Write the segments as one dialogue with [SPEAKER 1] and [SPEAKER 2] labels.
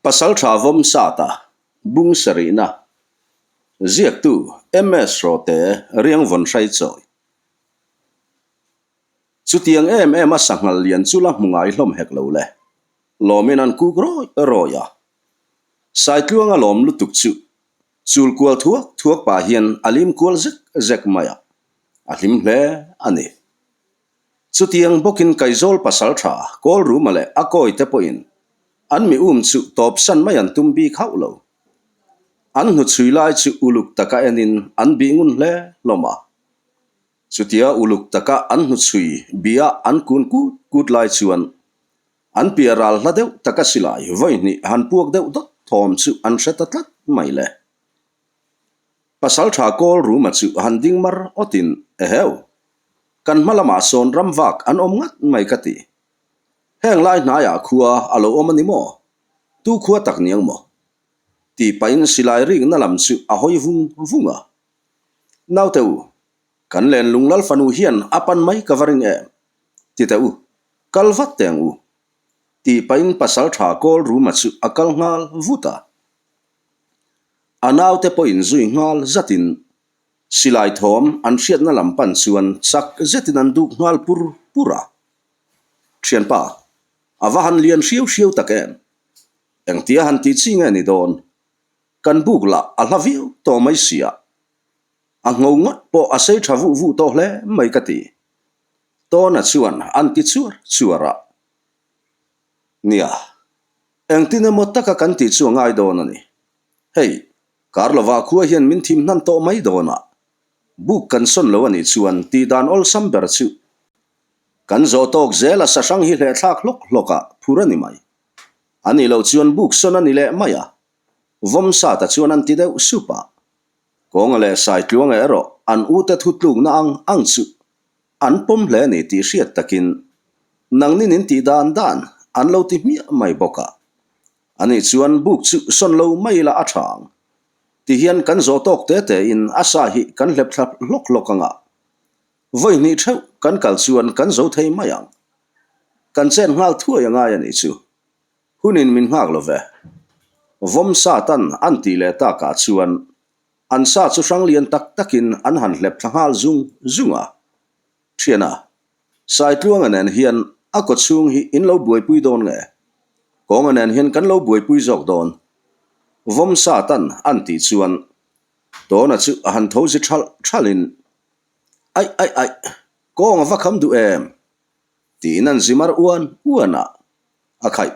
[SPEAKER 1] Pasaltha Vawmsata, Bung Sarihna, Ziaktu, MS Rawte, Riangvawn Hraichawi. Chutiang em em a sanghal lian chu la hmu ngai hlawm hek lo le. Lawmin an kuk rawih rawih a. Saitluanga lawm lutuk chu chul kual thuak thuak pah hian a lim kual zek zek mai a, a hlim hle a ni. Chutiang bawkin Kaizawl pasal tha Kawlruma leh a kawi te pawhin an mi um chu tawpsan mai an tum bik hauh lo. An hnuchhui lai chu uluk taka enin an bih ngun hle hlawm a. Chutia uluk taka an hnuchhui bia an kun kut kut lai chuan an piah ral hla deuh taka silai vawihnih han puak deuh dawt thawm chu an hre ta tlat mai le. Pasaltha kawl ruma chu han ding mar awtin, Eheu! Kan hma lamah sawn ram vak an awm ngat mai ka ti. Heng lai hnaiah khua a lo awm a ni maw? Tu khua tak niang maw? Tih pahin silai rikna lam chu a hawi vung vung a. Naute u, kan lenlung lal fanu hian a pan mai ka va ring em? Ti teh u, kal vat teh ang u. Tih pahin pasaltha kawl ruma chu a kal nghal vut a. A naute pawhin zui nghal zatin silai thawm an hriatna lam pan chuan chak zetin an duk nghal pur pur a. Thianpa, a va han lian hriau hriau tak em? Engtia han tih chi nge ni dawn? Kan buk lah a hla viau tawh mai si a. A ngho ngawt pawh a sei tha vuh vuh tawh hle mai ka ti. Tawna chuan an ti chuar chuar a. Nia, engtin emaw taka kan tih chu a ngai dawn a ni. Hei, kar lovah khua hian min thim hnan tawh mai dawn a, buk kan sawn lo a nih chuan tih dan awlsam ber chu kan zawh tawk zel a sahrang hi hlehthlak hlawk hlawk a phur a ni mai. A nih loh chuan buk sawn a ni leh mai a, Vawmsata chuan an ti deuh sup a. Kawnga leh Saitluanga erawh an ute thutlukna ang ang chu an pawm hle a ni tih hriat takin nangnin in tih dan dan an lo ti hmiah mai bawk a. Ani chuan buk chu sawn lo mai ila a tha ang. Tihian kan zawh tawk te te in a sa hi kan hlep thla hlawk hlawk ang a. Vawi hnih theuh kan kal chuan kan zo thei mai ang. Kan chen nghal thuai a ngai a nih chu. Hunin min nghak lo ve. Vawm sa tan an tih leh takah chuan an sa chu hrang lian tak takin an han hlep thla nghal zung zung a. Thiana, Saitluanga nen hian a kaw chhung hi in lo buaipui dawn nge? Kawnga nen hian kan lo buaipui zawk dawn. Vawm sa tan an tih chuan Tawna chu a han tho zi thalh thalhin, Aih aih aih, kawng a va kham duh em? Tiin an zi mar uan uan a. A khaih,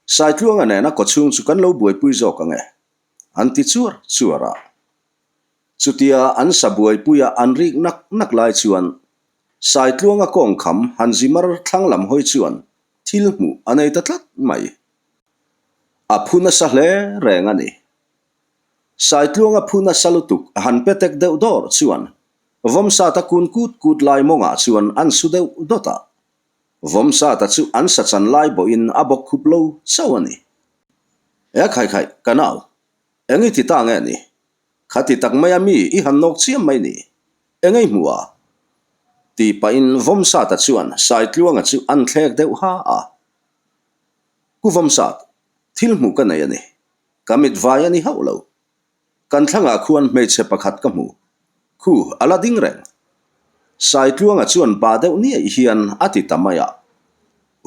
[SPEAKER 1] Saitluanga nena kawchhung chu kan lo buaipui zawk ang e, an ti chuar chuar a. Chutia an sa buaipuia an rik nak nak lai chuan Saitluanga kawngkham han zi mar thlang lam hawi chuan thil hmuh a nei ta tlat mai. A phu nasa hle reng a ni. Saitluanga phu nasa lutuk han pe tek deuh dawr chuan Vawmsata kun kut kut lai mawngah chuan an su deuh dawt a. Vawmsata chu an sa chan lai bawhin a bawk khup lo chauh a ni. E khai khai, ka nau, eng i ti ta nge ni? Khati tak maia mi i han nawk chiam mai ni? Eng ei hmu a? Tih pahin Vawmsata chuan Saitluanga chu an thlek deuh ha a. Ku Vawmsat, thil hmuh ka nei a ni. Ka mit vai a ni hauh lo. Kan thlangah khuan hmeichhe pakhat ka hmu. Khu, a la ding reng. Saitluanga chuan ba deuh niaih hian a ti ta mai a.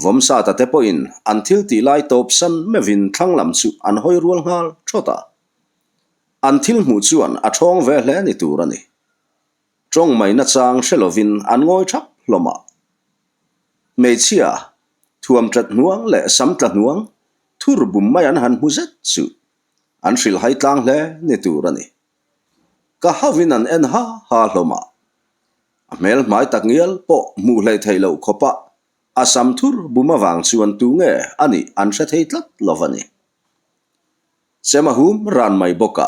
[SPEAKER 1] Vawmsata te pawhin an thil tih lai tawp san meuhin thlang lam chu an hawi rual nghal thawt a. An thil hmuh chuan a thawng ve hle ni tur a ni. Tawng mai nachang hre lovin an ngawi thap hlawm a. Hmeichhia, thuam tat hnuang leh sam tla hnuang, thur bum mai an han hmu zet chu An hrilhhai tlang hle ni tur a ni. Ka hauhin an en ha ha hlawm a. A hmel hmai tak ngial pawh hmuh hleih theih loh khawpa a sam thur bum avang chuan tu nge a nih an hre thei tlat lo va ni. Chem a hum ran mai bawk a,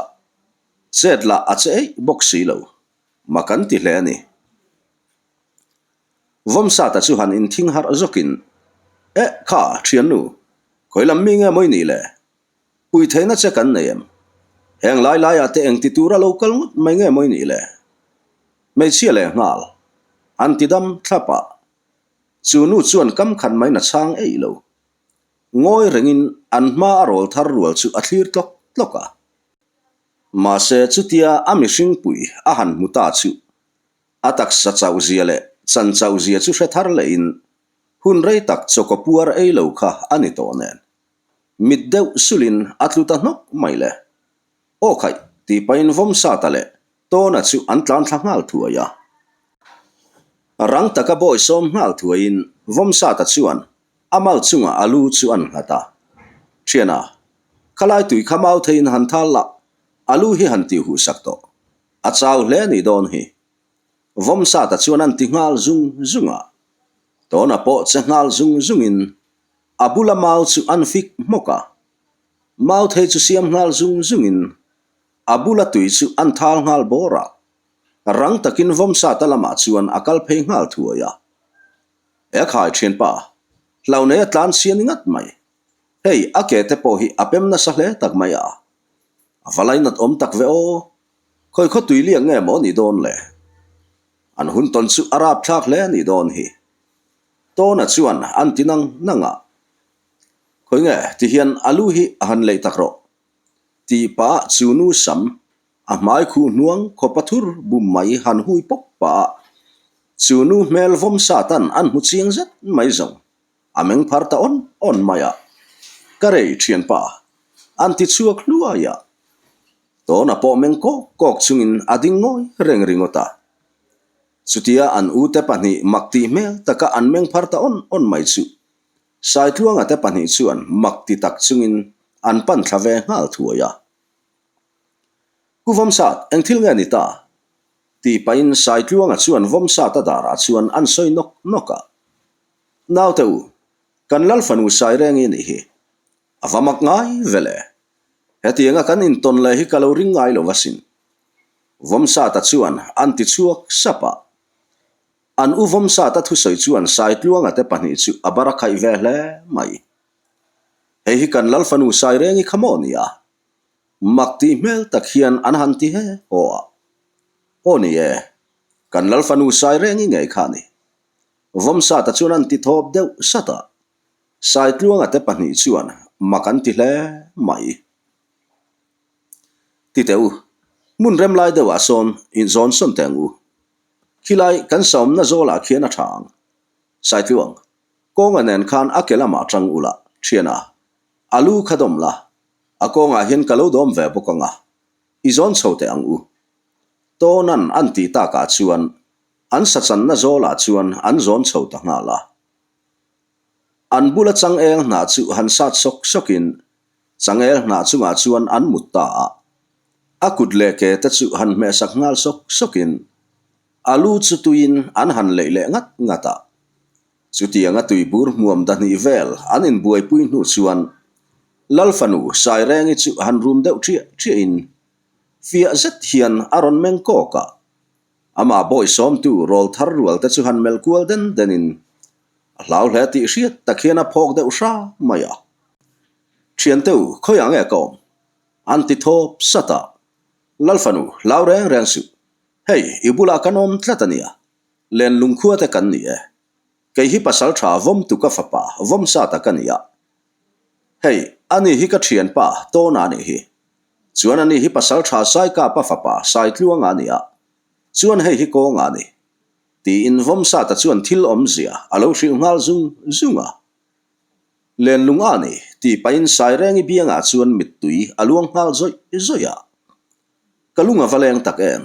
[SPEAKER 1] chet lah a che eih bawk si lo. Mak an ti hle a ni. Vawmsata chu han inthing harh zawkin, Eh kha, thiannu, khawi lam mi nge mawi nih le? Pui theihna che kan nei em? Heng lai laiah te engti tura lo kal ngawt mai nge mawi nih le? Hmeichhia leh nghal, an ti dam thlap a. Chu nu chuan kam khat mai na chhang eih lo. Ngawi rengin an hma a rawl thar rual chu a thlir tlawk tlawk a. Mahse chutia a mihring pui a han hmu ta chu a taksa chauh zia leh chan chauh zia chu hre thar lehin hun rei tak chawkaw puar ei lo kha a ni tawh nen. Mit deuh sulin a tlu ta hnawk mai le. Aw khaih, tih pahin Vawmsata leh Tawna chu an tlan thla nghal thuai a. Rang taka bawi sawm nghal thuaiin Vawmsata chuan a mal chungah a lu chu an nghat a. Thiana, khalai tui kha mau theiin han thal la, a lu hi han tih huh sak tawh. A chau hle a nih dawn hi. Vawmsata chuan an ti nghal zung zung a. Tawna pawh che nghal zung zungin a bula mau chu an fik hmawk a. Mau thei chu siam nghal zung zungin a bula tui chu an thal nghal bawr a. Rang takin Vawmsata lamah chuan a kal phei nghal thuai a. E khai thianpa, hlo nei a tlan chhia ni ngat mai. Hei a ke te pawh hi a pem nasa hle tak mai a. A va lainat awm tak ve aw. Khawi khaw tui liak nge maw nih dawn le? An hun tawn chu a rapthlak hle nih dawn hi. Tawna chuan an ti nang nang a. Khawi nge ti hian a lu hi a han leih tak rawh. Tih pah chu nu sam a hmai khuh hnuang khawpa thur bum mai han hui pawp pah a. Chu nu hmel vawm satan an hmu chiang zet mai zawng. A meng phar ta awn awn mai a. Ka rei thianpa, an ti chhuak hluai a. Tawna pawh meng kawk kawk chungin a ding ngawi reng ringawt a. Chutia an ute pahnih mak tih hmel taka an meng phar ta awn awn mai chu Saitluanga te pahnih chuan mak ti tak chungin an pan thla ve nghal thuai a. Ku Vawmsat, eng thil nge ni ta? Tih pahin Saitluanga chuan Vawmsata darah chuan an sawi nawk nawk a. Naute u, kan Lal fanu Sairengi nih hi. A va mak ngai ve le. Hetianga kan intawn leh hi ka lo ring ngai lo asin. Vawmsata chuan an ti chhuak sap a. An u Vawmsata thusawi chuan Saitluanga te pahnih chu a bar a khaih ve hle mai. Hei hi kan Lal fanu Sairengi kha maw nia? Mak tih hmel tak hian an han ti he haw a. Aw ni e, kan Lal fanu Sairengi ngei kha a ni. Vawmsata chuan an ti thawp deuh sat a, Saitluanga te pahnih chuan mak an ti hle mai. Ti teh u, hmun rem lai deuhah sawn inzawn sawn teh ang u. Khilai kan saumna zawlah khian a tha ang. Saitluang, kawnga nen khan a ke lamah tang ula, thiana, a lu kha dawm la, a kawngah hian ka lo dawm ve bawk ang a, i zawn chho teh ang u. Tawnan an tih takah chuan An sachanna zawlah chuan an zawn chho ta nghal a. An bula changel hnah chu han sat sawk sawkin changel hnah chungah chuan an mut ta a. A kut leh ke te chu han hmehsak nghal sawk sawkin a lu chu tuiin an han leih leh ngat ngat a. Chutianga tuibur hmuam dahnih vel an inbuaipui hnu chuan Lal fanu Sairengi chu han rum deuh ṭiah ṭiahin fiah zet hian a rawn meng kawk a. Amah bawi sawmtu rawl thar rual te chu han melh kual den denin a hlau hle tih hriat tak hian a phawk deuh hra mai a. Thiante u, khawiah nge ka awm? An ti thawp sat a. Lal fanu, hlau reng reng suh. Hei, i bulah kan awm tlat a nia. Len lungkhua te kan ni e. Kei hi pasal tha vawmtu ka fapa Vawmsata ka ni a. Hei, ani hi ka thianpa Tawna a nih hi. Chuan ani hi pasal tha Saikapa fapa Saitluanga a ni a. Chuan hei hi kawnga a ni. Tiin Vawmsata chuan thil awmzia a lo hrilh nghal zung zung a. Lenlung a ni, tih pahin Sairengi biangah chuan mittui a luang nghal zawih zawih a. Ka lung a va leng tak em?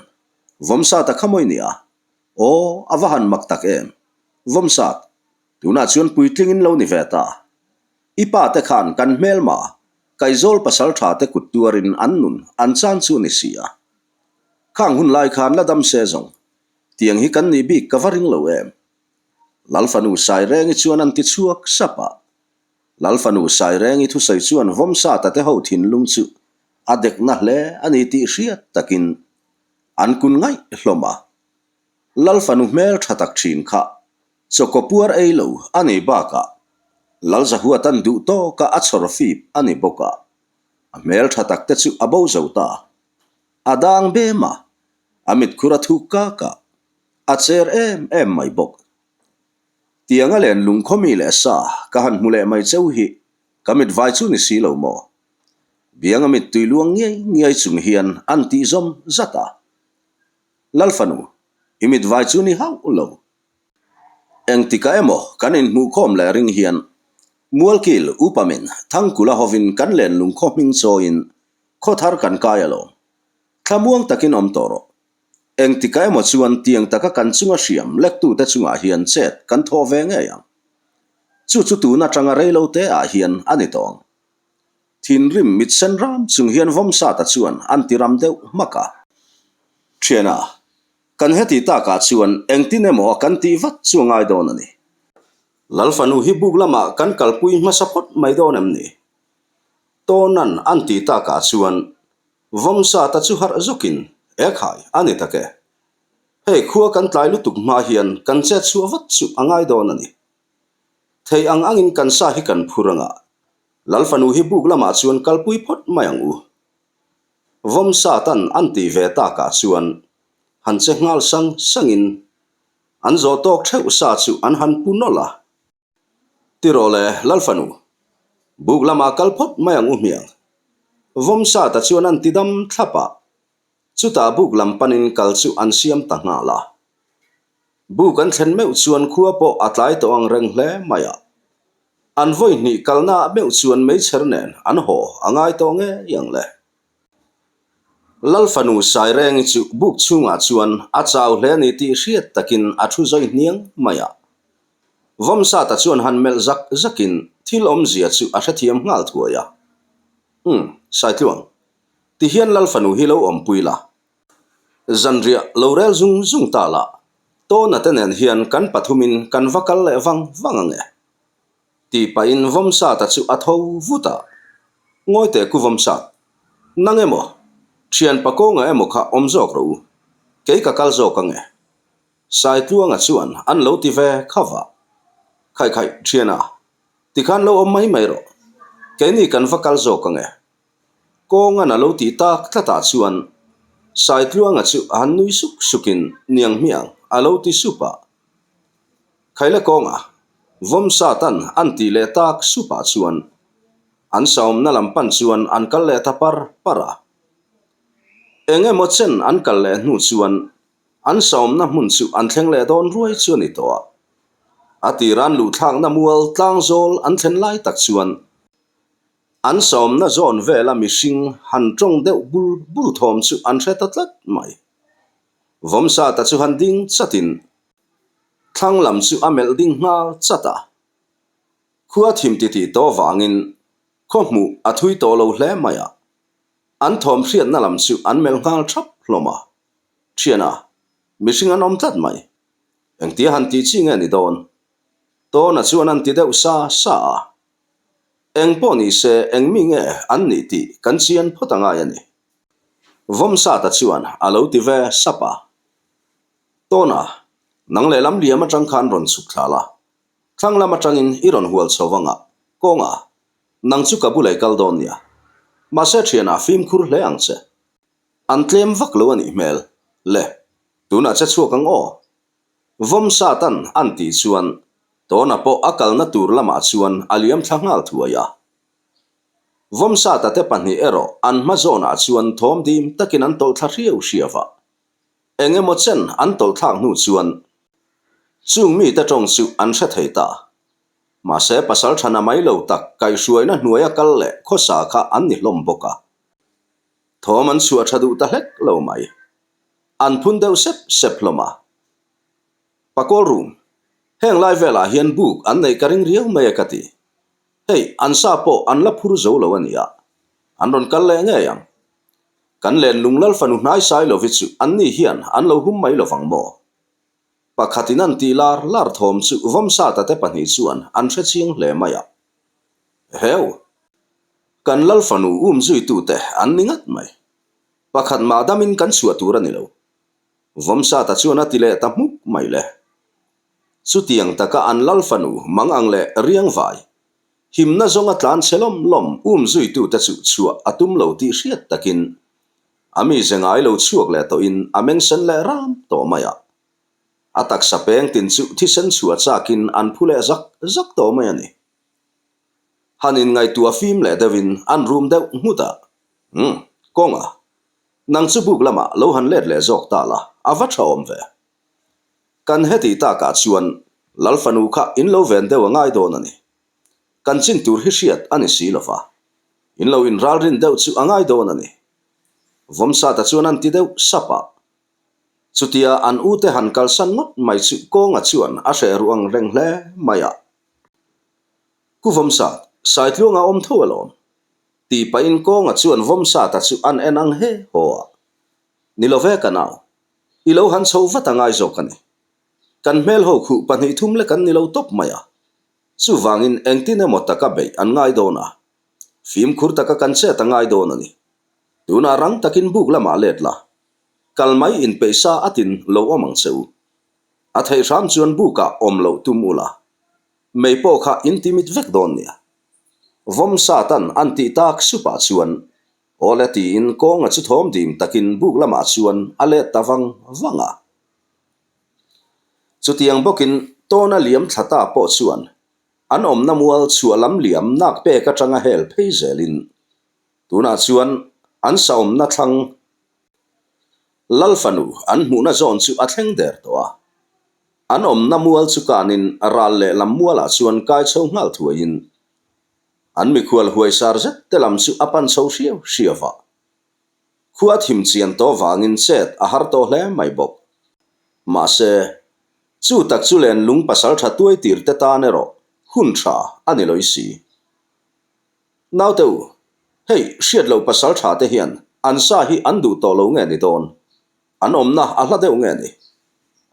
[SPEAKER 1] Vawmsata kha mawi nia? Aw, a va han mak tak em? Vawmsat, tunah chuan puitlingin lo ni ve ta. I pa te khan kan hmelma, Kaizawl pasal tha te kut tuarin an nun an chan chu a ni si a. Khang hun lai khan la dam se zawng, tiang hi kan nih bik ka va ring lo em? Lal fanu Sairengi chuan an ti chhuak sap a. Lal fanu Sairengi thusawi chuan Vawmsata te ho thinlung chu a dekna hle a ni tih hriat takin an kun ngaih hlawm a. Lal fanu hmel tha tak thin kha chawkaw puar ei lo a ni bakah Lal Zahuatan duh tawka a chhawr fip a ni bawk a, a hmel tha tak te chu a bo zo ta. A dang bem a, a mitkhur a thuk kak a, a cher em em mai bawk. Tianga len lungkhawmi leh sa ka han hmu leh mai cheu hi. Ka mitvai chu ni si lo maw? Bianga mittui luang ngiai ngiai chung hian an tih zawm zat a. Lalfanu, i mitvai chu ni hauh lo. Engtikah emaw kan inhmuhkhawm leh ring hian Mualkil upamin Thangkula hovin kan lenlung khaw hming chawiin khaw thar kan kai alawm. Thlamuang takin awm tawh rawh. Engtikah emaw chuan tiang taka kan chunga hriam lektute chungah hian chet kan thawh ve ngei ang. Chu chu tun atanga reilo te ah hian a ni tawh ang. Thinrim mit sen ram chung hian Vawmsata chuan an ti ram deuh hmak a. Thiana, kan heti takah chuan engtin emaw a kan tih vat chu a ngai dawn a ni. Lalfanu hi buk lamah kan kalpui hmasa phawt mai dawn em ni? Tawnan an tih takah chuan Vawmsata chu harh zawkin, Ekhai, a ni tak e. Hei khua kan tlai lutuk hma hian kan chet chhuah vat chu a ngai dawn a ni. Thei ang angin kan sa hi kan phur anga, Lalfanu hi buk lamah chuan kalpui phawt mai ang u. Vawmsatan an tih ve takah chuan han che nghal sang sangin an zawh tawk theuh sa chu an han pu nawlh a. Ti rawh le, Lalfanu, buk lamah kal phawt mai ang u hmiang. Vawmsata chuan an ti dam thlap a, chutah buk lam panin kal chu an siam ta nghal a. Buk an thlen meuh chuan khua pawh a tlai tawh ang reng hle mai a. An vawi hnih kalnaah meuh chuan meichher nen an haw a ngai tawh ngei ang le. Lalfanu Sairengi chu buk chhungah chuan a chau hle ni tih hriat takin a thu zawi hniang mai a. Vawmsata chuan han melh zak zakin thil awmzia chu a hrethiam nghal thuai a. Umm, Saitluang, tihian Lalfanu hi lo awmpui la. Zanriah lo rel zung zung ta la, Tawna te nen hian kan pathumin kan va kal leh vang vang ang e. Tih pahin Vawmsata chu a tho vut a. Ngawi teh ku Vawmsat, nang emaw, thianpa kawnga emaw kha awm zawk rawh u, kei ka kal zawk ang e. Saitluanga chuan an lo ti ve kha va. Khaih khaih, thiana, tikhan lo awm mai mai rawh. Keini kan va kal zawk ang e. Kawngan a lo tih tak tlatah chuan Saitluanga chu a han nui suk sukin niang hmiang a lo ti sup a. Khaile kawnga Vawmsatan an tih leh tak supah chuan an saumna lam pan chuan an kal leh ta par par a. Eng emaw chen an kal leh hnu chuan An saumna hmun chu an thleng leh dawn ruai chu a ni tawh a. A tiran luhthlakna mual tlangzawl an thlen lai tak chuan an saumna zawn vela mihring han tawng deuh bul bul thawm chu an hre ta tlat mai. Vawmsata chu han ding chatin thlang lam chu a melh ding nghal chat a. Khua thim titih tawh vangin khaw hmuh a thui tawh lo hle mai a. An thawm hriatna lam chu an melh nghal thap hlawm a. Thiana, mihring an awm tlat mai. Engtia han tih chi nge ni dawn? Tawna chuan an ti deuh sa sa a. Eng pawh ni se eng mi nge an nih tih kan chian phawt a ngai a ni. Vawmsata chuan a lo ti ve sap a. Tawna, nang lehlam liam atang khan rawn chhuk thla la. Thlang lam atangin i rawn hual chho vang a, kawnga, nang chu ka bulei kal dawn nia. Mahse thianah fimkhur hle ang che. An tlem vak lo a nih hmel. Le, tunah che chhuak ang aw. Vawmsatan an tih chuan Tawna pawh a kalna tur lamah chuan a liam thla nghal thuai a. Vawmsata te pahnih erawh an hma zawnah chuan thawm dim takin an tawlh thla hriau hriau a. Eng emaw chen an tawlh thlak hnu chuan chung mite tawng chu an hre thei ta. Mahse pasal thana mai lo tak kaihhruaina hnuaia kal leh khawsa kha an ni hlawm bawk a. Thawm an chhuah tha duh ta hlek lo mai. An phun deuh sep sep hlawm a. Pakawl room, heng lai velah hian buk an neih ka ring riau mai e ka ti. Hei, an sa pawh an la phur zo lo a nia. An rawn kal leh ngei ang. Kan lenlung lal fanu hnai sai lovi chu anni hian an lo hum mai lovang maw? Pakhatin an tih lar lar thawm chu Vawmsata te pahnih chuan an hre chiang hle mai a. Heu! Kan lal fanu um zuitute an ni ngat mai. Pakhat mah damin kan chhuah tur a ni lo. Vawmsata chuan a ti leh ta hmuk mai le. Chutiang taka an lal fanu mang ang leh riang vai, himna zawnga tlan chhe lawm lawm um zuitute chu chhuah a tum lo tih hriat takin a mize ngai lo chhuak leh tawhin a mengsen leh ram tawh mai a. A taksa peng tin chu thisen chhuah chakin an phu leh zak zak tawh mai a ni. Han inngaihtuah fim leh deuhin an rum deuh nghut a. Umm, kawnga. Nang chu buk lamah lo han let leh zawk ta la, a va tha awm ve. Kan heti takah chuan Lal fanu kha in lo ven deuh a ngai dawn a ni. Kan chin tur hi hriat a ni si lo va, in lo inralrin deuh chu a ngai dawn a ni. Vawmsata chuan an ti deuh sap a. Chutia an ute han kalsan ngawt mai chu kawnga chuan a hreh ruh ang reng hle mai a. Ku Vawmsat, Saitluanga awm tho alawm. Tih pahin kawnga chuan Vawmsata chu an en ang he haw a. Ni lo ve ka nau. I lo han chho vat a ngai zawk a ni. Kan hmel ho khuh pahnih thum lek an ni lo tawp mai a. Chuvangin engtin emaw taka beih an ngai dawn a. Fimkhur taka kan chet a ngai dawn a ni. Tunah rang takin buk lamah let la. Kal mai inpeih sa atin lo awm ang che u. A theih hram chuan bukah awm loh tum ula. Mei pawh kha in ti mit vek dawn nia. Vawm satan an tih tak supah chuan Awle tiin kawnga chu thawm dim takin buk lamah chuan a let ta vang vang a. Chutiang bawkin tawna liam thla ta pawh chuan an awmna mual chhuah lam liam nak pek atanga hel phei zelin tunah chuan an saawmna thlang Lal fanu an hmuhna zawn chu a thleng der tawh a. An awmna mual chu kanin ral lehlam mualah chuan kai chho nghal thuaiin An mikhual huaisar zet te lam chu a pan chho hriau hriau a. Khua thim chian tawh vangin chet a har tawh hle mai bawk. Mahse, chu tak chu len lung pasal tha tuai tir te tan erawh hun tha a ni lawih si. Naute u, hei hriat loh pasal tha te hian an sa hi an duh tawh lo nge ni dawn? An awmna a hla deuh nge ni?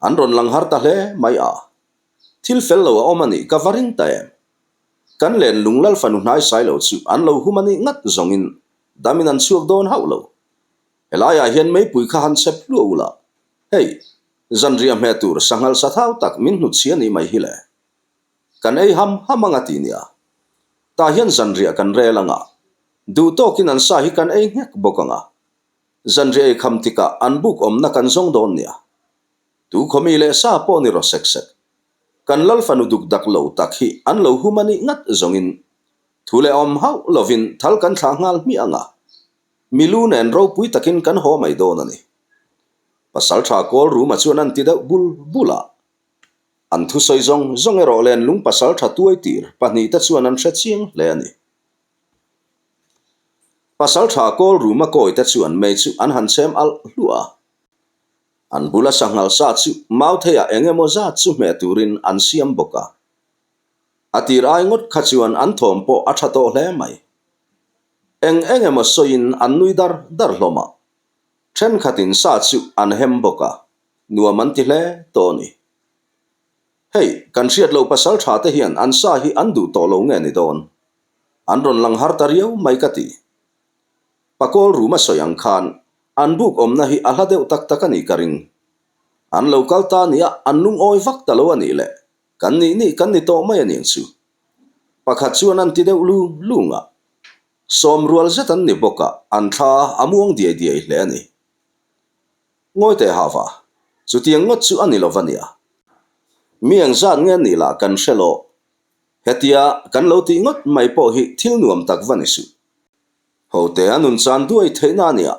[SPEAKER 1] An rawn lang har ta hle mai a. Thil fel lo a awm a nih ka va ring ta em? Kan len lung lal fanu hnai sai lo chu an lo hum a nih ngat zawngin damin an chhuak dawn hauh lo. Helaiah hian meipui kha han chep hluah ula, hei, zanriah hmeh tur sanghal sa thau tak min hnutchhia nih mai hi le. Kan ei ham ham anga ti nia. Tah hian zanriah kan rel anga, duh tawkin an sa hi kan ei nghek bawk anga. Zanriah ei kham tikah an buk awmna kan zawng dawn nia. Tu khawmi leh sa pawh ni rawh sek sek. Kan lal fanu duk dak lo tak hi an lo hum a nih ngat zawngin thu leh awm hauh lovin thal kan thlah nghal hmiah ang a, mi lu nen ropui takin kan haw mai dawn a ni. Pasal tha kawl ruma chuan an ti deuh bul bul a. An thusawi zawng zawng erawh len lung pasal tha tuai tir pahnihte chuan an hre chiang hle a ni. Pasal tha kawl ruma kawite chuan mei chu an han chhem alh hluah a. An bula sanghal sa chu Mautheiah eng emaw zat chu hmeh turin an siam bawk a. A tir ai ngawt kha chuan an thawm pawh a tha tawh hle mai. Eng eng emaw sawiin an nui dar dar hlawm a. Thenkhatin sa chu an hem bawk a, nuam an ti hle tawh a ni. Hei, kan hriat loh pasal tha te hian an sa hi an duh tawh lo nge ni dawn? An rawn lang har ta riau mai ka ti. Pakawl room a sawi ang khan an buk awmna hi a hla deuh tak tak a nih ka ring. An lo kal ta nia an lungawi vak ta lo a nih le, kan nih nih kan ni tawh mai a niang chu. Pakhat chuan an ti deuh lung lung a, sawm rual zet an ni bawk a, an thla a muang diai diai hle a ni. Ngawi teh hava, chutiang ngawt chu a ni lo va nia. Mi engzat nge nih lah kan hre lo. Hetia kan lo tih ngawt mai pawh hi thil nuam tak va ni suh. Hote a nun chan duai theihna a nia.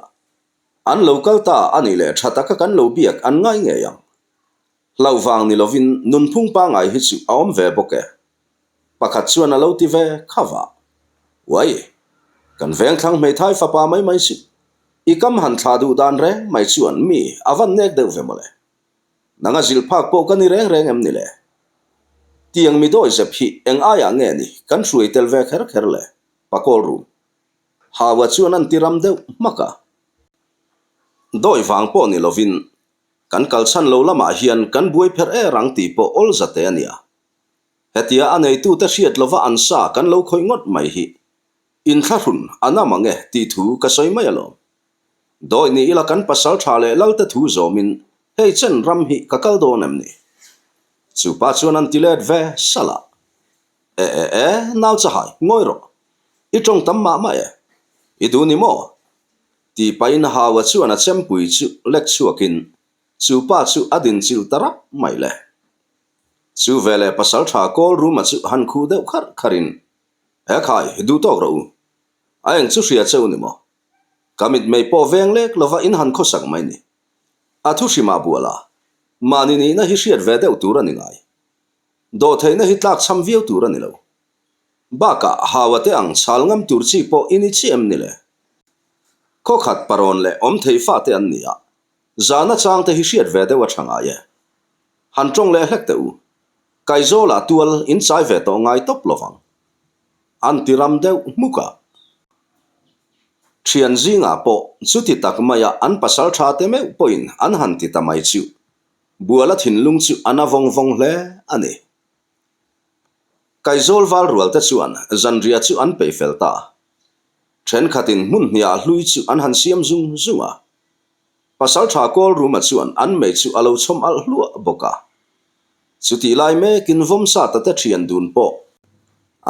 [SPEAKER 1] An lo kal ta a nih leh tha taka kan lo biak an ngai ngei ang. Hlauh vang ni lovin nunphung pangai hi chu a awm ve bawk e. Pakhat chuan a lo ti ve kha va. Uai! Kan vengthlang hmeithai fapa mai mai suh. I kam han thlah duh dan reng mai chuan mi a van nek deuh ve mawle. Nanga zilh phak pawh ka ni reng reng em ni le? Tiang mi dawi zep hi eng aiah nge ni kan hruai tel ve kher kher le? Pakawl rum. Hawa chuan an ti ram deuh hmak a. Dawi vang pawh ni lovin kan kalchhan lo lamah hian kan buai pherh er ang tih pawh awl zate a nia. Hetia a neitute hriat lova an sa kan lo khawih ngawt mai hi inthlahrun a nam ang e tih thu ka sawi mai alawm. Dawi ni ila kan pasal tha leh lalte thu zawmin hei chen ram hi ka kal dawn em ni? Chupa chuan an ti let ve salh a. E e e, nau chahai, ngawi rawh. I tawng tam mah mah e. I duh ni maw? Tih pahin Hawa chuan a chempui chu lek chhuakin chu pa chu a din chilh ta rap mai le. Chu veleh pasal tha kawl ruma chu han khuh deuh kharh kharhin. He khai, duh tawk rawh u. A eng chu hria che u ni maw? Ka mitmei pawh veng lek lova in han khawsak mai ni. A thu hrimah bual a, mahni nihna hi hriat ve deuh tur a ni ngai. Dawhtheihna hi tlakchham viau tur a ni lo. Bakah Hawa te ang chhal ngam tur chi pawh i ni chiah em ni le? Khawkhat parawn leh awm thei fate an ni a, zahna chang te hi hriat ve deuh a tha ngai e. Han tawng leh hlek teh u. Kaizawlah tual in chai ve tawh ngai tawp lovang. An ti ram deuh hmuk a. Thian zingah pawh chuti tak maia an pasal tha te meuh pawhin an han ti ta mai chu Buala thinlung chu a na vawng vawng hle a ni. Kaizawl val rual te chuan zanriah chu an peih fel ta. Thenkhatin hmun hniah hlui chu an han siam zung zung a. Pasaltha Kawlruma chuan an mei chu a lo chhawm alh hluah bawk a. Chutih lai mekin Vawmsata te thian dun pawh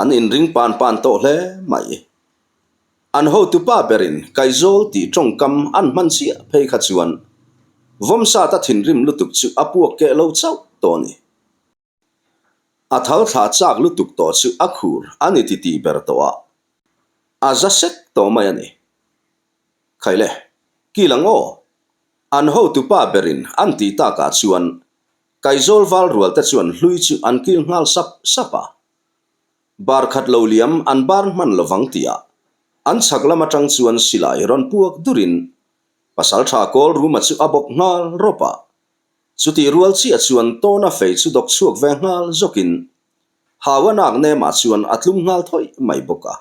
[SPEAKER 1] an inring pan pan tawh hle mai. An hotupa berin Kaizawl tih tawngkam an hman chiah phei kha chuan Vawmsata thinrim lutuk chu a puak keh lo chauh tawh a ni. A thal thla chak lutuk tawh chu a khur a ni ti tih ber tawh a, a za sek tawh mai a ni. Khaile, kil ang aw? An hotupa berin an tih takah chuan Kaizawl val rual te chuan hlui chu an kil nghal sap sap a. Bar khat lo liam an bar hman lovang tihah an chhak lam atang chuan silai rawn puak durin Pasaltha Kawlruma chu a bawk nghal rawp a. Chutih rual chiah chuan tawna fei chu dawk chhuak ve nghal zawkin Hawa nak nemah chuan a tlum nghal thawih mai bawk a.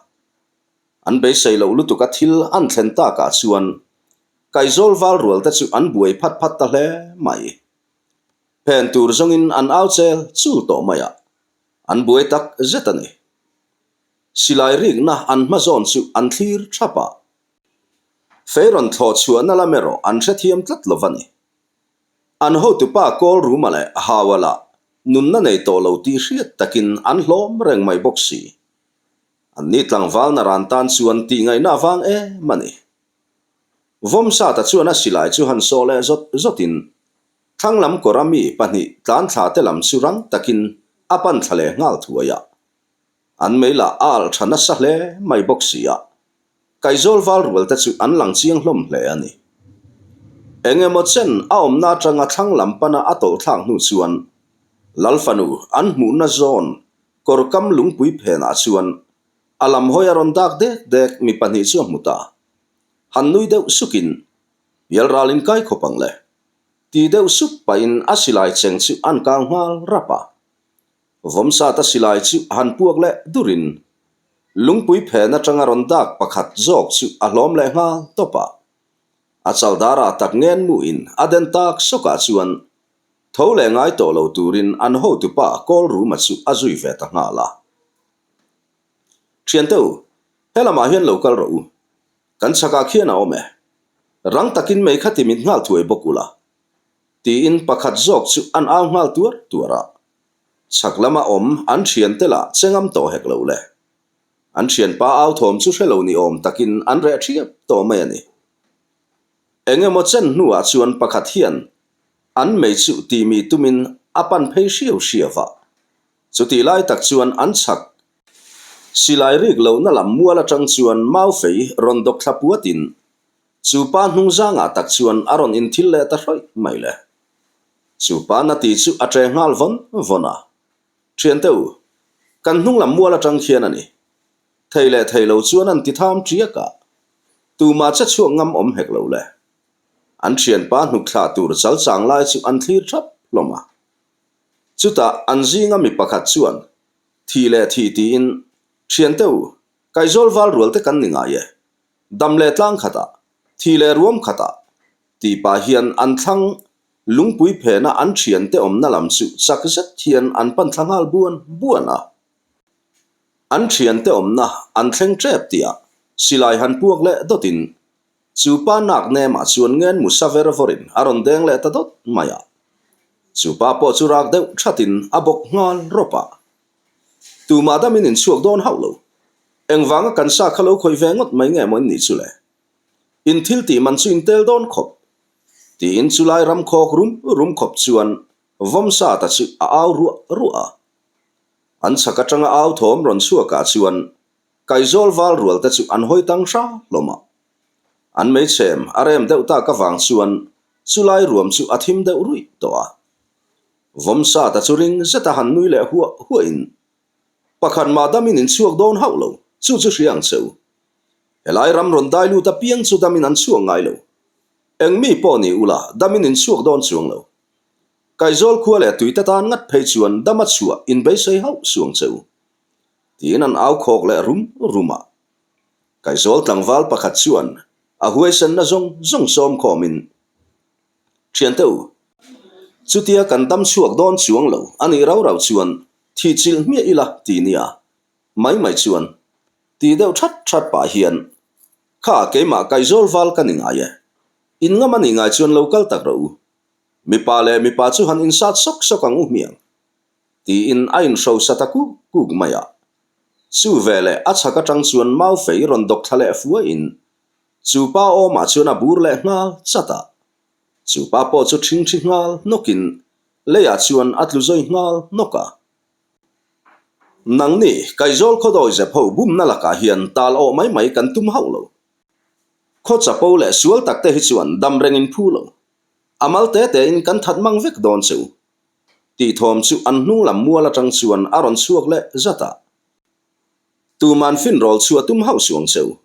[SPEAKER 1] An beisei loh lutuka thil an thlen takah chuan Kaizawl val rual te chu an buai phat phat ta hle mai. Phen tur zawngin an au chel chul tawh mai a, an buai tak zet a ni. Silai rikna an hma zawn chu an thlir thap a, fei rawn thlawh chhuahna lam erawh an hrethiam tlat lo va ni. An hotupa Kawlruma leh Hawa lah nunna nei tawh lo tih hriat takin an hlawm reng mai bawk si. Anni tlangval naran tan chuan tih ngaihna avang em a ni. Vawmsata chuan a silai chu han sawh leh zawt zawtin thlang lam kawra mi pahnih tlan thla te lam chu rang takin a pan thla leh nghal thuai a. An mei lah a alh tha nasa hle mai bawk si a. Kaizawl val rual te chu an lang chiang hlawm hle a ni. Eng emaw chen a awmna atanga thlang lam pana a tawlh thlak hnu chuan Lal fanu an hmuhna zawn kawrkam lungpui phenah chuan a lam hawi a rawn dak dek dek mi pahnih chu a hmu ta. Han nui deuh sukin, Pialral in kai khawp ang le. Ti deuh sup pahin a silai cheng chu an kang nghal rap a. Vawmsata silai chu han puak leh durin lungpui phen atanga rawn dak pakhat zawk chu a hlawm leh nghal tawp a. A chaldara tak ngen muin a den tak sawkah chuan tho leh ngai tawh lo turin an hotupa Kawlruma chu a zui ve ta nghal a. Thiante u, helamah hian lo kal rawh u. Kan chhakah khian a awm e. Rang takin mei kha ti mit nghal thuai bawk ula. Tiin pakhat zawk chu an au nghal tuar tuar a. Chhak lama awm an thiante lah che ngam tawh hek lo le. An thianpa au thawm chu hre lo ni awm takin an reh thiap tawh mai a ni. Eng emaw chen hnuah chuan pakhat hian an mei chu timi tumin a pan phei hriau hriau a. Chutih lai tak chuan an chhak silai rik lohna lam mual atang chuan mau fei rawn dawk thla puatin chu pa hnung zangah tak chuan a rawn inthil leh ta hrawih mai le. Chu pa na ti chu a ṭe nghal vawn vawn a. Ṭhiante u, kan hnung lam mual aṭang khian a ni. Thei leh thei lo chuan an ti tham ṭiak a, tumah che chhuak ngam awm hek lo le. An ṭhianpa hnuk thlah tur chal chang lai chu an thlir ṭhap hlawm a. Chutah an zinga mi pakhat chuan thih leh thih tiin, Ṭhiante u, Kaizawl val rual te kan ni ngai e. Dam leh tlang khatah, thih leh ruam khatah tih pah hian an thlang lungpui phena an thiante awmna lam chu chak zet hian an pan thla nghal buan buan a. An thiante awmna an thleng tep tihah silai han puak leh dawtin chu pa nak nemah chuan ngen mu sa ver vawrin a rawn deng leh ta dawt mai a. Chu pa pawh chu rak deuh thatin a bawk nghal rawp a. Tumah damin inchhuak dawn hauh lo. Engvanga kan sa kha lo khawih ve ngawt mai nge maw in nih chu le? In thil tih man chu in tel dawn khawp. Tiin chulai ram khawk rum rum khawp chuan Vawmsata chu a au ruah ruah a. An chhak atanga au thawm rawn chhuakah chuan. Kaizawl val rual te chu an hawi tang hra hlawm a. An meichhem a rem deuh tak avang chuan chulai ruam chu a thim deuh ruih tawh a. Vawmsata chu ring zeta han nui leh huah huahin, Pakhat mah damin in chhuak dawn hauh lo, chu chu hria ang che u. Helai ram rawn dai lut apiang chu damin an chhuak ngai lo. Eng mi pawh ni ula, damin in chhuak dawn chuang lo. Kaizawl khua leh tuite tan ngat phei chuan dama chhuah in beisei hauh suang che u. Tiin an au khawk leh rum rum a. Kaizawl tlangval pakhat chuan a huaisenna zawng zawng sawm khawmin, Thiante u, chutia kan dam chhuak dawn chuang lo a nih rau rau chuan thih chilh hmiah ila ti nia. Mai mai chuan ti deuh that that pah hian, Kha keimah Kaizawl val ka ni ngai e. In ngam a nih ngai chuan lo kal tak rawh u. Mipa leh mipa chu han insat sawk sawk ang u hmiang. Tiin a inhrosa ta kuk kuk mai a. Chu veleh a chhak atang chuan mau fei rawn dawk thla leh fuaiin chu pa awmah chuan a bur leh nghal chat a. Chu pa pawh chu ṭhingṭhi nghal hnawkin leiah chuan a tlu zawi nghal hnawk a. Nangni, Kaizawl khawdawi zep ho bumna lakah hian tal awh mai mai kan tum hauh lo. Khaw chapo leh sual tak te hi chuan dam rengin phu lo. A mal te tein kan that mang vek dawn che u. Tih thawm chu an hnung lam mual atang chuan a rawn chhuak leh zat a. Tuman finrawl chu a tum hauh suang che u.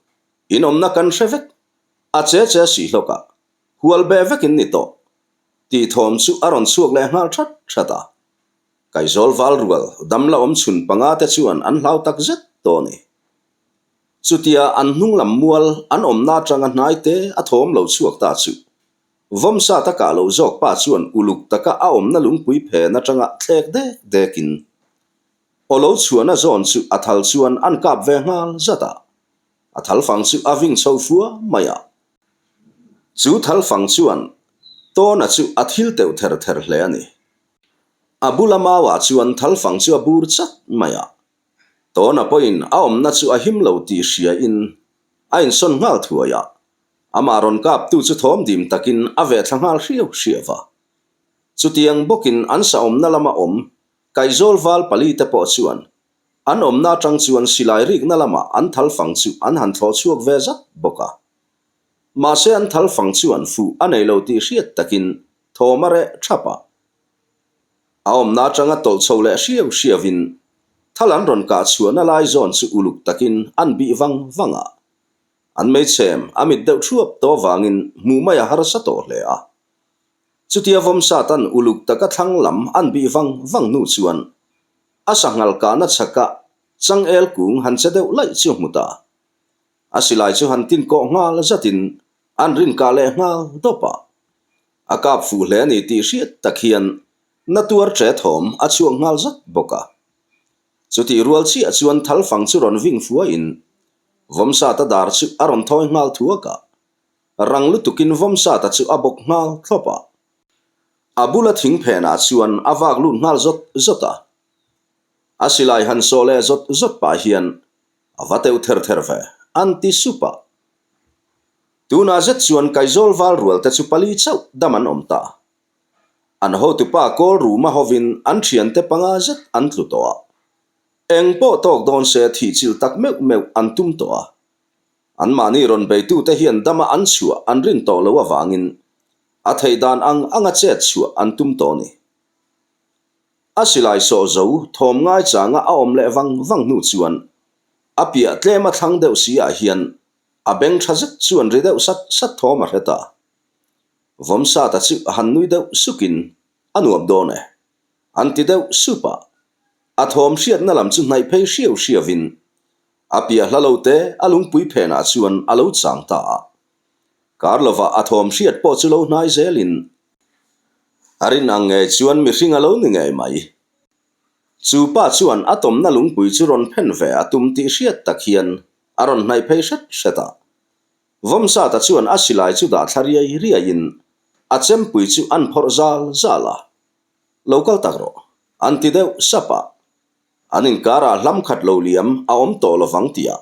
[SPEAKER 1] In awmna kan hre vek. A che che si hlawk a. Hual beh vek in ni tawh. Tih thawm chu a rawn chhuak leh nghal that that a. Kaizawl val rual dam la awm chhun panga te chuan an hlau tak zet tawh a ni. Chutia an hnung lam mual an awmna atanga hnai te a thawm lo chhuak ta chu Vawmsa takah lo zawk pa chuan uluk taka a awmna lungpui phen atanga thlek dek dekin aw lo chhuahna zawn chu a thal chuan an kap ve nghal zat a. A thal fang chu a ving chho fua mai a. Chu thal fang chuan Tawna chu a thil teuh ther ther hle a ni. A bula mauah chuan thal fang chu a bur chat mai a. Tawna pawhin a awmna chu a him lo tih hriain a insawn nghal thuai a. Amah rawn kaptu chu thawm dim takin a veh thla nghal hriau hriau va. Chutiang bawkin an sa awmna lama awm Kaizawl val pali te pawh chuan an awmna atang chuan silai rikna lamah an thal fang chu an han thlawh chhuak ve zat bawk a. Mahse an thal fang chuan fuh a nei lo tih hriat takin thawm a reh thap a. A awmna atanga tawlh chho leh hriau hriauin thal an rawn kah chhuahna lai zawn chu uluk takin an bih vang vang a. An meichhem a mit deuh thuap tawh avangin hmuh mai a harsa tawh hle a. Chutia Vawmsatan uluk taka thlang lam an bih vang vang hnu chuan a sanghal kahna chhaka changel kung han che deuh laih chu hmu ta. A silai chu han tin kawh nghal zatin an rin kah leh nghal dawp a. A kap fuh hle a ni tih hriat tak hian na tuar ṭe thawm a chhuak nghal zat bawk a. Chutih rual chiah chuan thal fang chu rawn ving fuaiin Vawmsata dar chu a rawn thawi nghal thuak a. Rang lutukin Vawmsata chu a bawk nghal thlawp a. A bula thing phenah chuan a vak lut nghal zawt zawt a. A silai han sawh leh zawt zawt pah hian A va teuh ther ther ve, an ti sup a. Tunah zet chuan Kaizawl val rual te chu pali chauh dam an awm ta. An hotupa kawl ruma hovin an thiante panga zet an tlu tawh a. Eng pawh tawk dawn se thih chilh tak meuh meuh an tum tawh a. Anmahni rawn beitute hian dama an chhuah an rin tawh lo avangin a theih dan ang anga chet chhuah an tum tawh a ni. A silai sawh zo thawm ngai changa a awm leh vang vang hnu chuan a piah tlem a thlang deuh si ah hian a beng tha zet chuan ri deuh sat sat thawm a hre ta. Vawmsata chu a han nui deuh sukin a nuam dawn e. An ti deuh sup a. A thawm hriatna lam chu hnaih phei hriau hriauin a piah hla lo te a lungpui phenah chuan a lo chang ta a. Kar lovah a thawm hriat pawh chu lo hnai zelin A rin ang ngei chuan mihring a lo ni ngei mai. Chu pa chuan a tawmna lungpui chu rawn phen ve a tum tih hriat tak hian a rawn hnaih phei hret hret a. Vawmsata chuan a silai chu dah thla riai riaiin a chempui chu an phawrh zal zal a. Lo kal tak rawh, an ti deuh sap a. An inkarah hlam khat lo liam a awm tawh lovang tih ah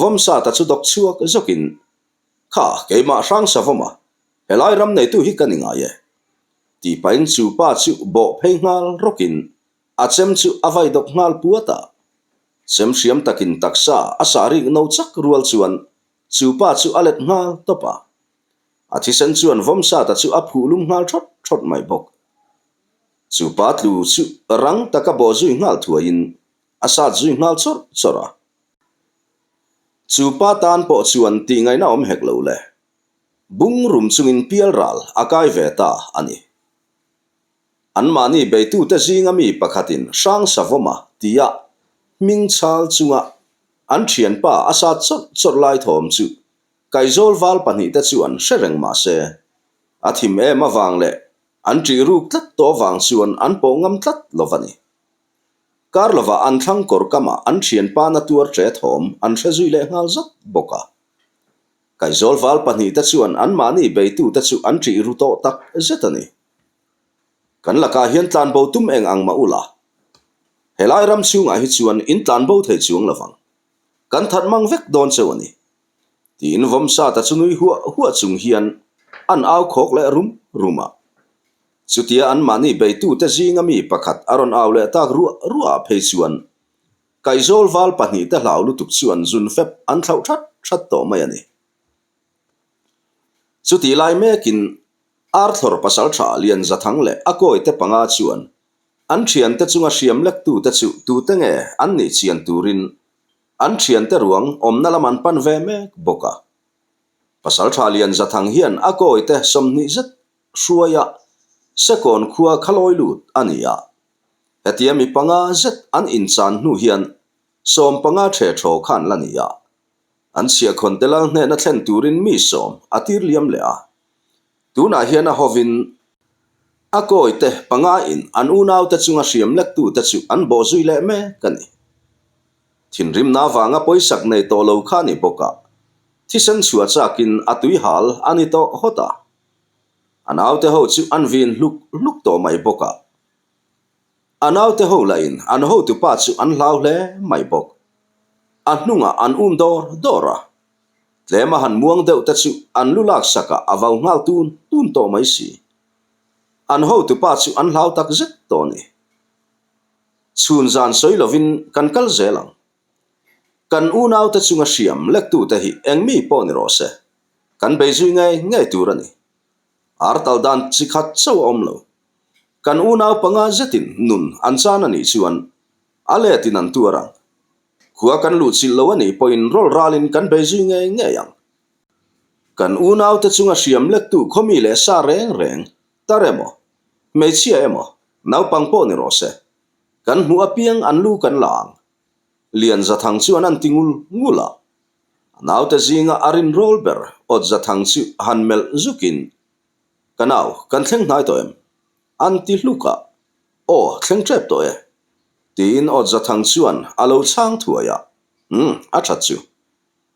[SPEAKER 1] Vawmsata chu dawk chhuak zawkin, Kha, keimah hrang savawm a, Helai ram neitu hi ka ni ngai e. Tih pahin chu pa chu bawh phei nghal rawkin a chem chu a vai dawp nghal puat a. Chem hriam takin taksa a sah rik no chak rual chuan chu pa chu a let nghal tawp a. A thisen chuan Vawmsata chu a phuh lum nghal thawt thawt mai bawk. Chu pa tlu chu rang taka bawh zui nghal thuaiin a sat zui nghal chawrh chawrh a. Chu pa tan pawh chuan tih ngaihna awm hek lo le. Bung rum chungin pial ral a kai ve ta a ni. Anmahni beitute zinga mi pakhatin Hrang Savawma tia hming chhal chunga an thianpa a sat chawrh chawrh lai thawm chu Kaizawl val pahnihte chuan hre reng mah se, a thim em avang leh an ṭih ruk tlat tawh avang chuan an pawh ngam tlat lo va ni. Kar lovah an thlang kawr kamah an thianpa na tuar ṭe thawm an hre zui leh nghal zat bawk a. Kaizawl val pahnihte chuan anmahni beitute chu an ṭih ru tawh tak zet a ni. Kan lakah hian tlanbo tum eng ang mah ula, helai ram chhungah hi chuan in tlanbo thei chuang lovang. Kan that mang vek dawn cheu a ni. Tiin Vawmsata chu nui huah huah chung hian an au khawk leh rum rum a. Chutia anmahni beitute zinga mi pakhat a rawn au leh tak ruah ruah ah phei chuan Kaizawl val pahnihte hlau lutuk chuan zun fep an thlauh that that tawh mai a ni. Chutih lai mekin Arthlawr pasaltha Lianzathang leh a kawite panga chuan an thiante chunga hriam lektute chu tute nge an nih chian turin an thiante ruang awmna lam an pan ve mek bawk a. Pasaltha Lianzathang hian a kawite 20 zet hruaia Sekawn khua khalawi lut a ni a. Hetia mi panga zet an inchan hnu hian 15 the thaw khan la ni a. An chhiahkhawn te lal hnehna thlen turin mi sawm a tir liam leh a. Tunah hian a hovin a kawi te panga in an unau te chunga hriam lek tu te chu an bawh zui leh mek a ni. Thinrimna avanga pawisak nei tawh lo kha ni bawk a, thisen chhuah chakin a tui hal a ni tawh hawt a. A naute ho chu an vin hluk hluk tawh mai bawk a. A naute ho lahin an hotupa chu an hlau hle mai bawk. A hnungah an um dawr dawr a. Tlema han muang deuh te chu an lu laksakah a vau nghal tun tun tawh mai si. An hotupa chu an hlau tak zet tawh a ni. Chhun zan sawi lovin kan kal zel ang. Kan unaute chunga hriam lektute hi eng mi pawh ni rawh se, kan bei zui ngei ngei tur a ni. Ar tal dan chi khat chauh a awm lo. Kan unau panga zetin nun an chan a nih chuan a letin an tuar ang. Khua kan luh chilh lo a nih pawhin rawl ralin kan bei zui ngei ngei ang. Kan unaute chunga hriam lektu khawmi leh sa reng reng, tar emaw, hmeichhia emaw, naupang pawh ni rawh se, kan hmuh apiang an lu kan la ang. Lian Zathang chuan an ti ngul ngul a. A naute zinga a rinrawl ber Awt Zathang chu han melh zukin, Ka nau, kan thleng hnai tawh em? An ti hluk a, Aw, thleng tep tawh e. Tiin Awt Zathang chuan a lo chhang thuai a, Umm, a that chu.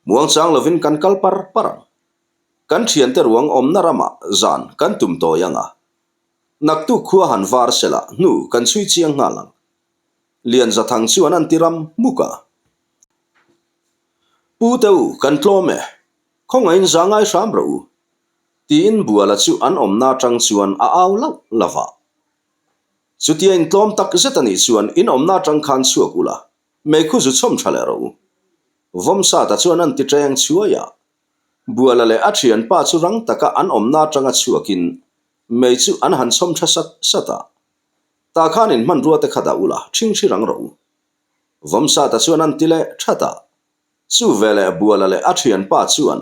[SPEAKER 1] Muang chang lovin kan kal par par ang. Kan thiante ruang awmna ramah zan kan tum tawi ang a. Naktuk khua han var sela hnu kan chhui chiang nghal ang. Lian Zathang chuan an ti ram hmuk a. Pu te u, kan tlawm e. Khawngaihin za ngai hram rawh u. Tiin Buala chu an awmna atang chuan a au lauh lauh a. Chutia in tlawm tak zet a nih chuan in awmna atang khan chhuak ula, meikhu zu chhawm tha leh rawh u. Vawmsata chuan an ti teng chhuai a. Buala leh a thianpa chu rang taka an awmna atanga chhuakin mei chu an han chhawm tha sat sat a. Tah khan in hmanrua te kha dah ula, ṭhingṭhi rang rawh u. Vawmsata chuan an ti leh that a. Chu veleh Buala leh a thianpa chuan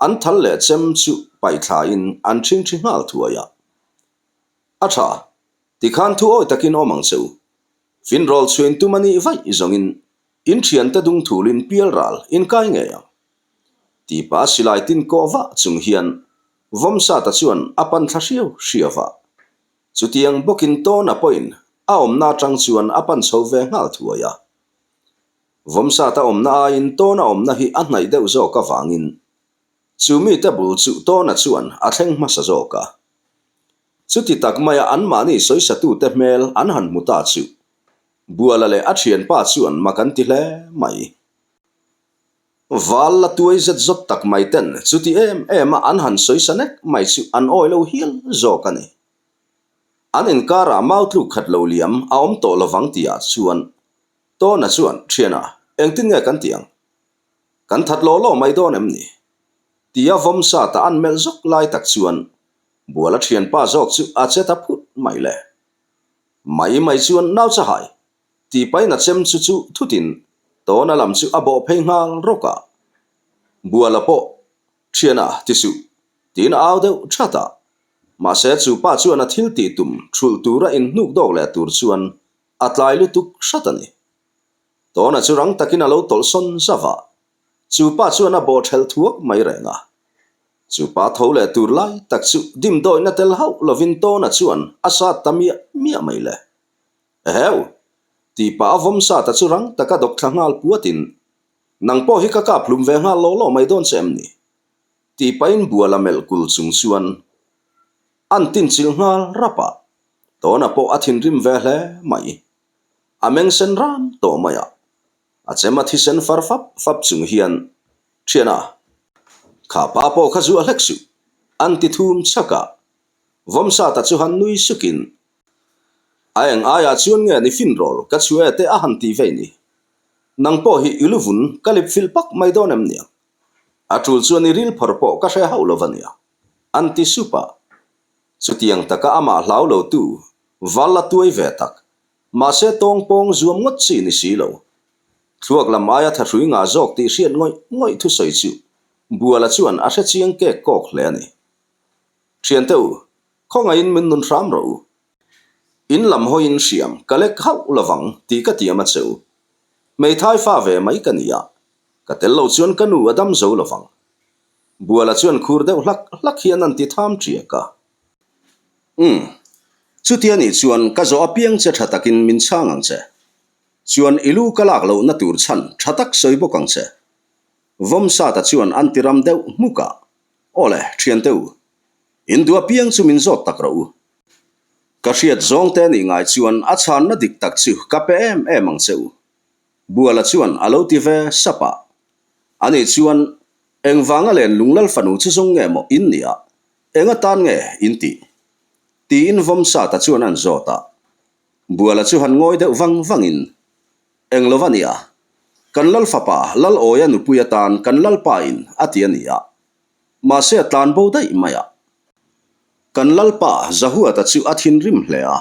[SPEAKER 1] an thal leh chem chu paih thlain an ṭhingṭhi nghal thuai a. A ṭha, tikhan thu awi takin awm ang che u. Finrawl chhuin tum a nih vaih zawngin in ṭhiante dung thulin pial ral in kai ngei ang. Tipa silai tin kawh vah chung hian Vawmsata chuan a pan thla hriau hriau a. Chutiang bawkin Tawna pawhin a awmna atang chuan a pan chho ve nghal thuai a. Vawmsata awmna aiin Tawna awmna hi a hnaih deuh zawk avangin chu mite bul chu Tawna chuan a thleng hmasa zawk a. Chuti tak maia anmahni sawisatute hmel an han hmu ta chu Buala leh a thianpa chuan mak an ti hle mai. Val la tuai zet zawt tak mai ten chuti em em a an han sawi sa nek mai chu an awi lo hial zawk a ni. An inkarah mau tluk khat lo liam a awm tawh lovang tihah chuan Tawna chuan, Thiana. Engtin nge kan tih ang? Kan that law law mai dawn em ni? Tia Vawmsata an melh zawk lai tak chuan Buala thianpa zawk chu a che ta phut mai le. Mai mai chuan nau chahai tih pahin a chem chu chu thutin tawna lam chu a bawh phei nghal rawk a. Buala pawh thiana ti suh tiin a au deuh that a. Mahse chu pa chuan a thil tih tum thulh tura inhnuk dawk leh tur chuan a tlai lutuk hrat a ni. Tawna chu rang takin a lo tawlh sawn zauh a, chu pa chuan a bawh thelh thuak mai reng a. Chu pa tho leh tur lai tak chu dimdawihna tel hauh lovin Tawna chuan a sat ta miah miah mai le. Eheu! Tih pah a vawm sat a chu rang taka dawk thla nghal puatin, Nang pawh hi ka kap hlum ve nghal law law mai dawn che em ni? Tih pahin bual a melh kul chung chuan an tinchilh nghal rap a, Tawna pawh a thinrim ve hle mai. A meng sen ram tawh mai a, a chem a thisen far fap fap chung hian, Thiana, kha pa pawh kha zuah hlek suh, an ti thum chhak a. Vawmsata chu han nui sukin, A eng aiah chuan nge ni finrawl ka chhu e te a han ti vei ni. Nang pawh hi i luvun ka lip filh pak mai dawn em nia? A tul chuan i ril phawr pawh ka hre hauh lo va nia, an ti sup a. Chutiang taka amah hlau lo tu, val la tuai ve tak, mahse tawng pawng zuam ngawt chi ni si lo. Thluak lam aia thahrui ngah zawk tih hriat ngawih ngawih thusawi chu Buala chuan a hre chiang kek kawk hle a ni. Thiante u, khawngaihin min nun hram rawh u. In lam hawiin hriam ka lek hauh lovang tih ka tiam a che u. Hmeithai fa ve mai ka ni a, ka tel lo chuan ka nu a dam zo lovang. Buala chuan khur deuh hlak hlak hian an ti tham ṭiak a. Umm, chutia nih chuan ka zawh apiang che ṭha takin min chhang ang che. Chuan i lu ka lak lohna tur chhan ṭha tak sawi bawk ang che. Vawmsata chuan an ti ram deuh hmuk a. Aw le, ṭhiante u, in duh apiang chu min zawt tak rawh u. Ka hriat zawng te nih ngai chuan a chhanna dik tak chu ka pe em em ang che u. Buala chuan a lo ti ve sap a. Ani chuan, Engvanga len lunglal fanu chu zawng nge maw in nih a, eng atan nge in tih? Tiin Vawmsata chuan an zawt a. Buala chu han ngawi deuh vang vangin, Eng lo va nia, kan lal fapa Lal Awia nupui atan kan lalpa in a ti a ni a, mahse a tlan bo daih mai a. Kan lalpa Zahuata chu a thinrim hle a,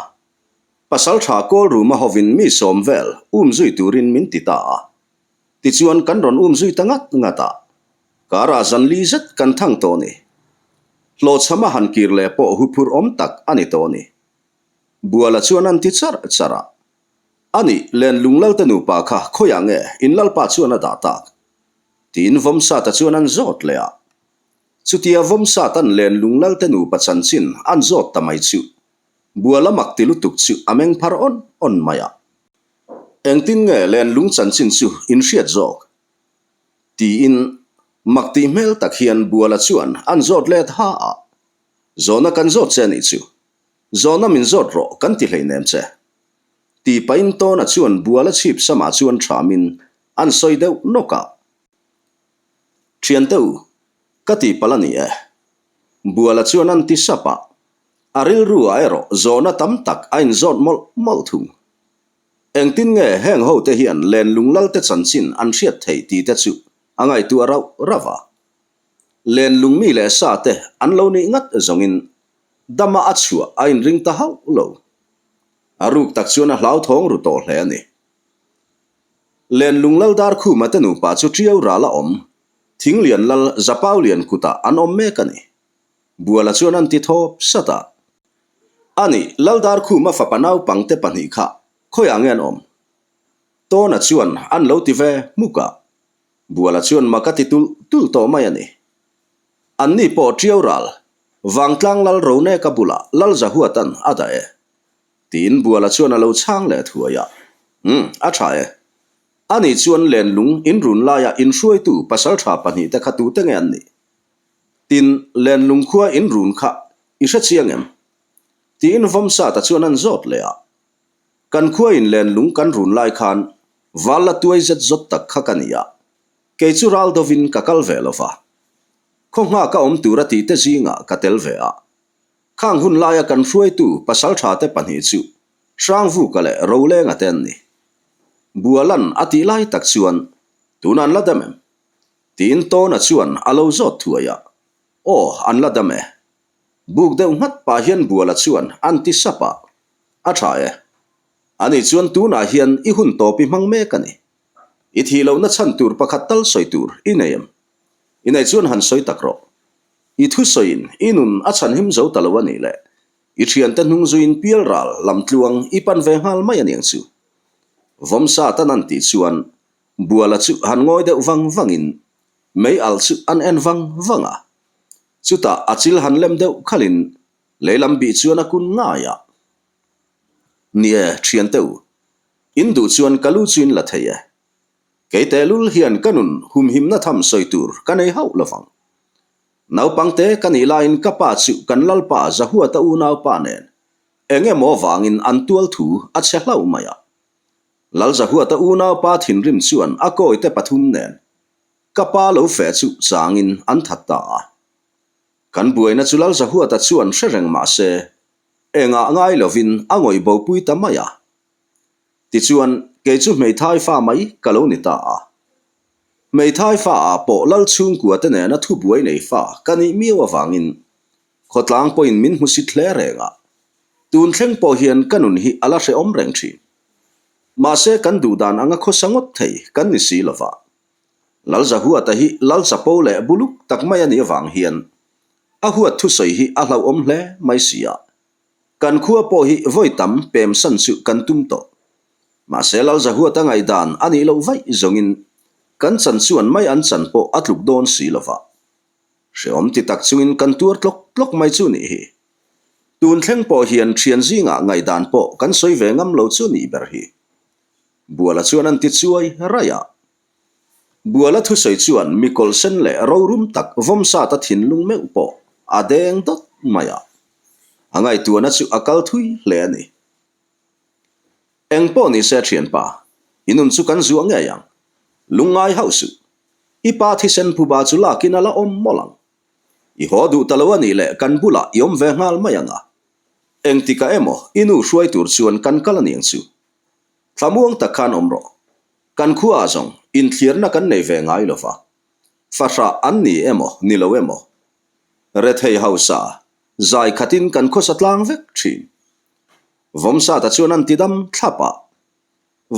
[SPEAKER 1] pasal tha kawl ruma hovin mi sawm vel um zui turin min ti ta a, tichuan kan rawn um zui ta ngat ngat a, karah zan li zet kan thang tawh ni. Hlawhchhama han kir leh pawh huphurh awm tak a ni tawh ni. Buala chuan an ti charh charh a. A nih, Lenlung Lalte nupa kha khawiah nge in Lalpa chuan a dah tak? Tiin Vawmsata chuan an zawt leh a. Chutia Vawmsata'n Lenlung Lalte nupa chanchin an zawt ta mai chu Buala mak ti lutuk chu a meng phar awn awn mai a. Engtin nge Lenlung chanchin chu in hriat zawk? Tiin mak tih hmel tak hian Buala chuan an zawt let ha a. Zawhna kan zawt che anih chu. Zawhna min zawt rawh kan ti hleinem che. Tih pahin Tawna chuan bual a chhip samah chuan thamin an sawi deuh nawk a. Thiante u, ka tihpalh a ni e. Buala chuan an ti sap a, a rilru ah erawh zawhna tam tak a inzawt mawlh mawlh thung. Engtin nge heng hote hian lenlung lalte chanchin an hriat theih tih te chu a ngaihtuah rauh rauh a. Lenlung mi leh sa te an lo nih ngat zawngin Dama a chhuah a inring ta hauh lo. A ruk tak chuan a hlauthawng ru tawh hle a ni. Lenlung Lal Darkhuma te nupa chu Tiau ral a awm, Thinglian Lal Zapaulian kutah an awm mek a ni. Buala chuan an ti thawp sat a. A nih, Lal Darkhuma fapa naupangte pahnih kha khawiah nge an awm? Tawna chuan an lo ti ve hmuk a. Buala chuan mak a ti tulh tulh tawh mai a ni. Anni pawh Tiau ral Vangtlang Lal Roneka bulah Lal Zahuatan a dah e. Tiin Buala chuan a lo chhang leh thuai a. Umm, a tha e. Ani chuan lenlung inrun laia inhruaitu pasaltha pahnihte kha tute nge an nih? Tin, lenlung khua inrun kha i hre chiang em? Tiin Vawmsata chuan an zawt leh a. Kan khua in lenlung kan run lai khan val la tuai zet zawt tak kha ka ni a. Kei chu ral dovin ka kal ve lo va. Khaw nghak a awm tur a tih te zingah ka tel ve a. Khang hun laia kan hruaitu pasaltha te pahnih chu Hrangvuka leh Rolenga te an ni. Bualan a tih lai tak chuan, Tuna an la dam em? Tiin Tawna chuan a lo zawt thuai a. Aw, an la dam e. Buk deuh nghat pah hian Buala chuan an ti sap a. A tha e. Ani chuan tunah hian i hun tawp i hmang mek a ni. I thih lohna chhan tur pakhat tal sawi tur i nei em? I nei chuan han sawi tak rawh. I thusawiin i nun a chhanhim zo ta lo a nih le. I thiante hnung zuiin pialral lamtluang i pan ve nghal mai a niang chu. Vawmsa tan an tih chuan Buala chu han ngawi deuh vang vangin mei alh chu an en vang vang a. Chutah a chil han lem deuh khalhin leilam bih chuan a kun ngai a. Ni e, thiante u, in duh chuan ka lu chu in la thei e. Kei tehlul hian ka nun humhimna tham sawi tur ka nei hauh lovang. Naupangte ka nih laiin ka pa chu kan Lalpa Zahuata unaupa nen eng emaw vangin an tual thu a chhe hlauh mai a. Lal Zahuata unaupa thinrim chuan a kawite pathum nen ka pa lo feh chu changin an that ta a. Kan buaina chu Lal Zahuata chuan hre reng mah se engah ngai lovin a ngawih bopui ta mai a. Tichuan, kei chu hmeithai fa mai ka lo ni ta a. Hmeithai fa ah pawh Lal chhungkua te nena thubuai nei fa ka nih miau avangin khawtlang pawhin min hmusit hle reng a. Tun thleng pawh hian ka nun hi a la hrehawm reng thin. Mahse kan duhdan anga khawsa ngawt thei kan ni si lova. Lal Zahuata hi Lal Chapo leh buluk tak mai a nih avang hian a huat thusawi hi a hlauhawm hle mai si a. Kan khua pawh hi vawi tam pem san chu kan tum tawh. Mahse Lal Zahuata ngaihdan a nih loh vaih zawngin kan chan chuan mai an chan pawh a tluk dawn si lova. Hrehawm ti tak chungin kan tuar tlawk tlawk mai chu nih hi. Tun thleng pawh hian thian zingah ngaihdan pawh kan sawi ve ngam lo chu nih ber hi. Buala chuan an ti chuai raih a. Buala thusawi chuan mi kawlhsen leh rorum tak vawmsata thinlung meuh pawh a deng dawt mai a. A ngaihtuahna chu a kal thui hle a ni. Eng pawh ni se thianpa, i nun chu kan zuah ngei ang. Lungngai hauh suh. I pa thisen phuba chu lakin a la awm mawlh ang. I haw duh ta lo a nih leh kan bulah i awm ve nghal mai ang a. Engtikah emaw i nu hruai tur chuan kan kal a niang chu. Thlamuang tak khan awm rawh. Kan khuaah zawng inthlirna kan nei ve ngai lo va. Fahrah an ni emaw ni lo emaw. Rethei hausa zai khatin kan khawsa tlang vek thin. Vawmsata chuan an ti dam thlap a.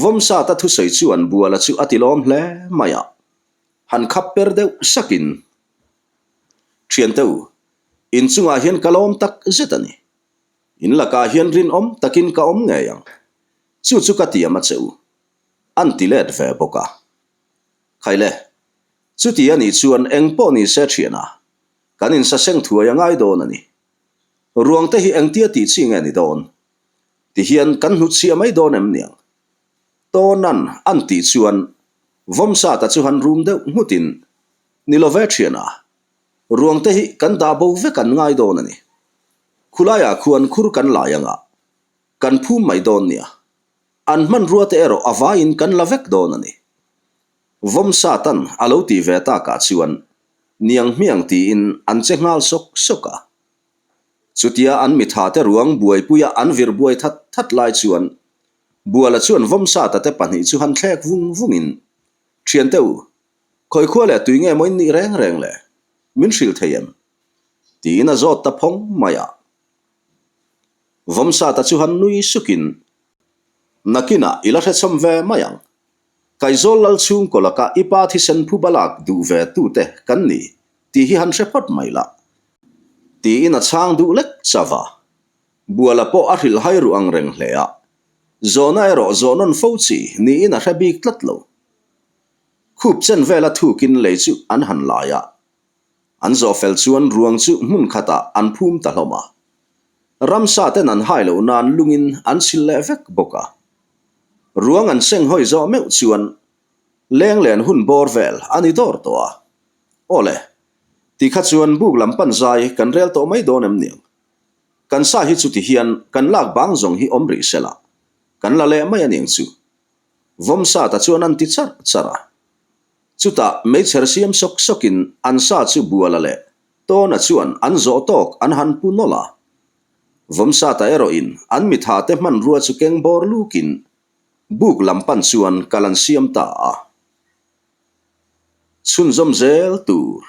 [SPEAKER 1] Vawmsata thusawi chuan Buala chu a ti lawm hle mai a. Han khap per deuh sakin, Thiante u, inchungah hian ka lawm tak zet a ni. In lakah hian rinawm takin ka awm ngei ang. Chu chu ka tiam a che u. An ti let ve bawk a. Khaile, chuti a nih chuan eng pawh ni se thiana, kan insaseng thuai a ngai dawn a ni. Ruang te hi engtia tih chi nge ni dawn? Ti hian kan hnutchhiah mai dawn em niang? Tawnan an tih chuan Vawmsata chu han rum deuh nghutin, Ni lo ve thiana, ruang te hi kan dah bo vek an ngai dawn a ni. Khulaiah khuan khur kan lai anga, kan phum mai dawn nia. An hmanrua te erawh a vaiin kan la vek dawn a ni. Vawmsatan a lo tih ve takah chuan niang hmiang tiin an che nghal sawk sawk a. Chutia an mitha te ruang buaipuia an vir buai that that lai chuan Buala chuan Vawmsata te pahnih chu han thlek vung vungin, Thiante u, khawi khua leh tui nge maw in nih reng reng le? Min hrilh thei em? Tiin a zawt ta phawng mai a. Vawmsata chu han nui sukin, Nakinah i la hrechawm ve mai ang. Kaizawl lal chhungkaw laka i pa thisen phu balak duh ve tute kan ni tih hi han hre phawt mai la. Tiin a chhang duh lek chauh a. Buala pawh a hrilh hai ruh ang reng hle a. Zawhna erawh zawh nawn fo chi niin a hre bik tlat lo. Khup chen vela thukin lei chu an han lai a. An zawh fel chuan ruang chu hmun khatah an phum ta hlawm a. Ramsa ten an hai loh nan lungin an chhil leh vek bawk a. Ruang an seng hawi zawh meuh chuan leng len hun bawr vel a ni dawr tawh a. Awle, ti kha chuan buk lam pan zai kan rel tawh mai dawn em niang? Kan sa hi chuti hian kan lak bang zawng hi awm rih sela, kan la leh mai a niang chu. Vawmsa ta chuan an ti charh charh a. Chutah meichher siam sawk sawkin an sa chu Buala leh Tawna chuan an zawh tawk an han pu nawlh a. Vawmsata erawhin an mithate hmanrua chu keng bawr lukin. Buk lam pan chuan kal an siam ta a. Chhunzawm zel tur.